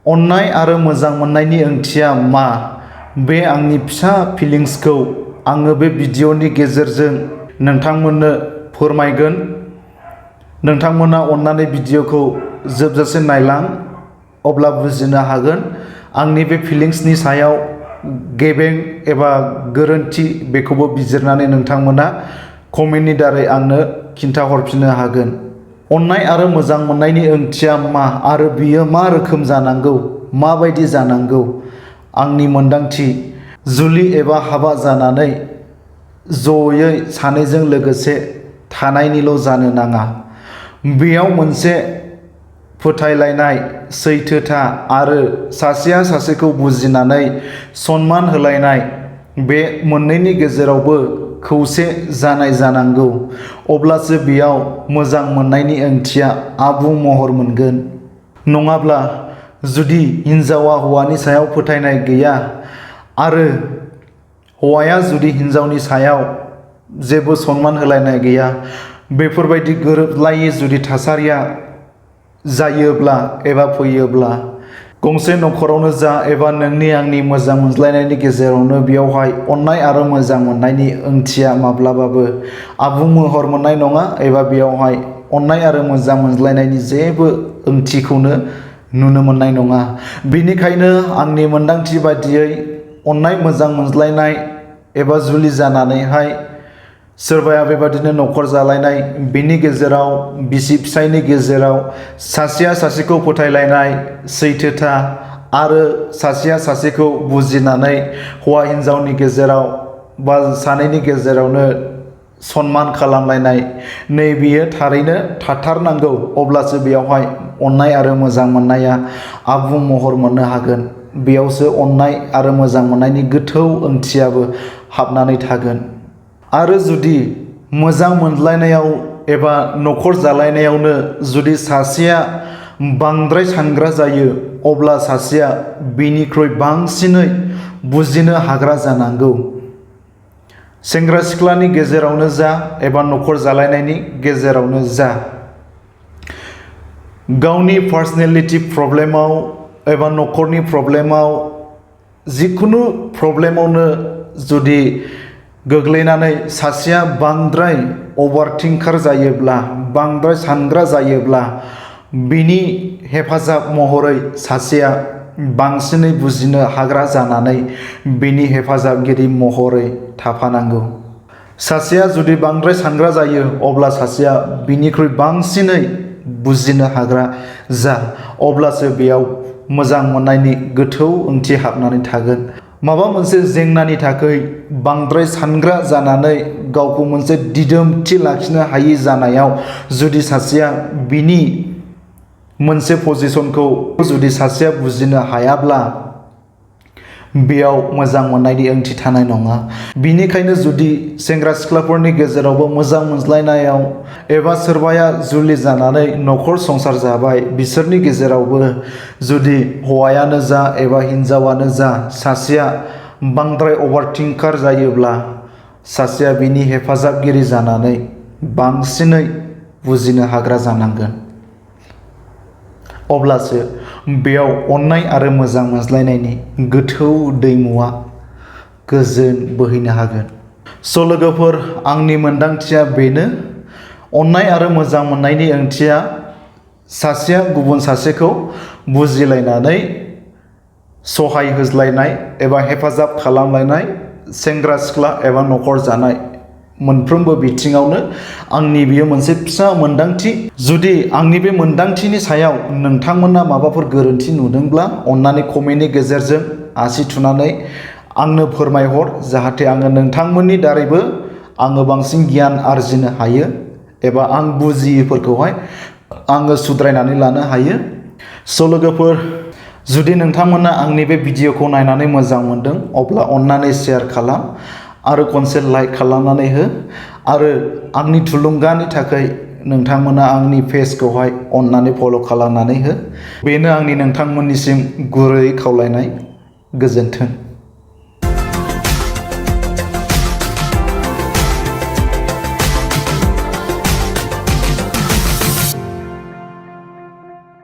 अननाय आरो मोजां मोननायनि ओंथिया मा? बे आंनि फिसा फिलिंसखौ आङो बे भिडिअनि गेजेरजों नोंथांमोननो फोरमायगोन। नोंथांमोना अननानै भिडिअखौ जोबजासे नायलां, अब्ला बुजिनो हागोन आंनि बे फिलिंसनि सायाव गेबें एबा गोरोन्थि बेखौबो बिजिरनानै नोंथांमोना कमेन्टनि दारै आंनो खिन्थाहरफिननो हागोन। अननाय आरो मोजां मोननायनि ओंथिया मा आरो बियो मा रोखोम जानांगौ, माबायदि जानांगौ? आंनि मोन्दांथि, जुलि एबा हाबा जानानै जयै सानैजों लोगोसे थानायनिल' जानो नाङा। बेयाव मोनसे फोथायलायनाय, सैथोथा आरो सासेया सासेखौ बुजिनानै सनमान होलायनाय, बे मोननैनि गेजेरावबो खौसे जानाय जानांगौ। अब्लासो बेयाव मोजां मोननायनि ओंथिया आबुं महर मोनगोन। नङाब्ला जुदि हिनजावा हौवानि सायाव फोथायनाय गैया आरो हौवाया जुदि हिनजावनि सायाव जेबो सनमान होलायनाय गैया, बेफोरबायदि गोरोबलायै जुदि थासारिया जायोब्ला एबा फैयोब्ला, गंसे न'खरावनो जा एबा नोंनि आंनि मोजां मोनज्लायनायनि गेजेरावनो, बेयावहाय अननाय आरो मोजां मोननायनि ओंथिया माब्लाबाबो आबुं महर मोननाय नङा एबा बेयावहाय अननाय आरो मोजां मोनज्लायनायनि जेबो ओंथिखौनो नुनो मोननाय नङा। बेनिखायनो आंनि मोन्दांथि बादियै अननाय, मोजां मोनज्लायनाय एबा जुलि जानानैहाय सोरबाया बेबादिनो न'खर जालायनाय, बिनि गेजेराव बिसि फिसायनि गेजेराव सासेया सासेखौ फोथायलायनाय, सैथोथा आरो सासेया सासेखौ बुजिनानै हौवा हिनजावनि गेजेराव बा सानैनि गेजेरावनो सनमान खालामलायनाय, नैबेयो थारैनो थाथारनांगौ। अब्लासो बेयावहाय अननाय आरो मोजां मोननाया आबुं महर मोननो हागोन। बेयावसो अननाय आरो मोजां मोननायनि गोथौ ओंथियाबो हाबनानै थागोन। आरो जुदि मोजां मोनज्लायनायाव एबा न'खर जालायनायावनो जुदि सासेया बांद्राय सानग्रा जायो, अब्ला सासेया बिनिख्रुइ बांसिनै बुजिनो हाग्रा जानांगौ। सेंग्रा सिख्लानि गेजेरावनो जा एबा न'खर जालायनायनि गेजेरावनो जा, गावनि पार्सनेलिटि प्रब्लेमाव एबा न'खरनि प्रब्लेमाव, जिखुनु प्रब्लेमावनो जुदि गोग्लैनानै सासेया बांद्राय अभारथिंकार जायोब्ला, बांद्राय सानग्रा जायोब्ला, बिनि हेफाजाब महरै सासेया बांसिनै बुजिनो हाग्रा जानानै बिनि हेफाजाबगिरि महरै थाफानांगौ। सासेया जुदि बांद्राय सानग्रा जायो, अब्ला सासेया बिनिख्रुइ बांसिनै बुजिनो हाग्रा जा। अब्लासो बेयाव मोजां मोननायनि गोथौ ओंथि हाबनानै थागोन। माबा मोनसे जेंनानि थाखाय बांद्राय सानग्रा जानानै गावखौ मोनसे दिदोमथि लाखिनो हायि जानायाव जुदि सासेया बिनि मोनसे पजिसनखौ जुदि सासेया बुजिनो हायाब्ला, बेयाव मोजां मोननायनि ओंथि थानाय नङा। बिनिखायनो जुदि सेंग्रा सिख्लाफोरनि गेजेरावबो मोजां मोनज्लायनायाव एबा सोरबाया जुलि जानानै न'खर संसार जाबाय, बिसोरनि गेजेरावबो जुदि हौवायानो जा एबा हिनजावानो जा, सासेया बांद्राय अभारथिंकार जायोब्ला, सासेया बिनि हेफाजाबगिरि जानानै बांसिनै बुजिनो हाग्रा जानांगोन। अब्लासो बेयाव अननाय आरो मोजां मोनज्लायनायनि गोथौ दैमुआ गोजोन बोहैनो हागोन। स' लोगोफोर, आंनि मोन्दांथिया बेनो। अननाय आरो मोजां मोननायनि ओंथिया सासेया गुबुन सासेखौ बुजिलायनानै सहाय होज्लायनाय एबा हेफाजाब खालामलायनाय, सेंग्रा सिख्ला एबा न'खर जानाय मोनफ्रोमबो बिथिङावनो आंनि बेयो मोनसे फिसा मोन्दांथि। जुदि आंनि बे मोन्दांथिनि सायाव नोंथांमोना माबाफोर गोरोन्थि नुदोंब्ला, अन्नानै कमेन्टनि गेजेरजों आसि थुनानै आंनो फोरमायहर, जाहाथे आङो नोंथांमोननि दारैबो आङो बांसिन गियान आरजिनो हायो एबा आं बुजियैफोरखौहाय आङो सुद्रायनानै लानो हायो। स' लोगोफोर, जुदि नोंथांमोना आंनि बे भिडिअखौ नायनानै मोजां मोनदों, अब्ला अन्नानै शेयार खालाम आरो खनसे लाइक खालामनानै हो। आरो आंनि थुलुंगानि थाखाय नोंथांमोना आंनि पेजखौहाय अन्नानै फल' खालामनानै हो। बेनो आंनि नोंथांमोननिसिम गुरै खावलायनाय। गोजोन्थों।